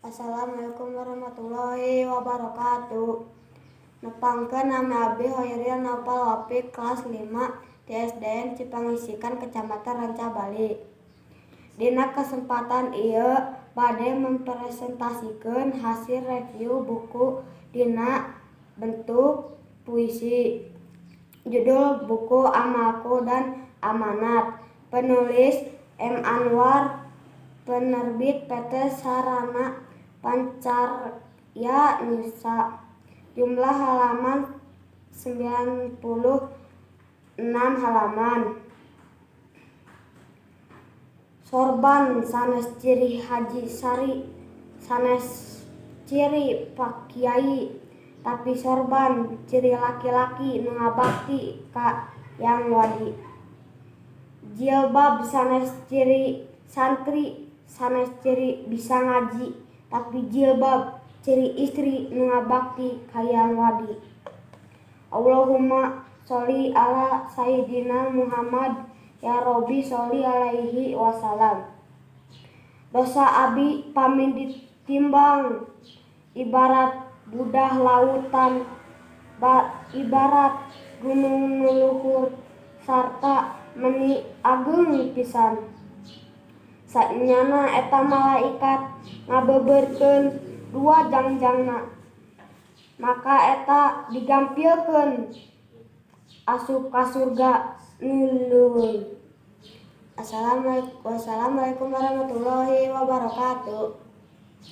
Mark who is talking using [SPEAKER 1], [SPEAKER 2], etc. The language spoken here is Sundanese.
[SPEAKER 1] Assalamualaikum warahmatullahi wabarakatuh. Nepangkeun, nami abdi Hoiril Naufal Wafi, kelas 5 di SDN Cipangisikan, Kecamatan Rancabali. Dina kesempatan ieu bade mempresentasikeun hasil review buku dina bentuk puisi. Judul buku Amalku dan Amanat. Penulis M Anwar, penerbit PT Sarana Pancarya Nusa. Jumlah halaman 96 halaman. Sorban sanes ciri haji sari, sanes ciri pak kiai, tapi sorban ciri laki-laki nu ngabakti ka Yang Wadi. Jilbab sanes ciri santri, sanes ciri bisa ngaji, tapi jilbab ciri istri nu ngabakti ka Yang Wadi. Allahumma sholli ala sayyidina Muhammad, ya Robbi sholli alaihi wasallam. Dosa abi pami ditimbang ibarat budah lautan, ibarat gunung nu luhur sarta meni ageung pisan. Saenyana eta malaikat ngabeubeurkeun dua jangjangna, maka eta digampilkeun asup ka surga nu leuweung. Wassalamualaikum warahmatullahi wabarakatuh.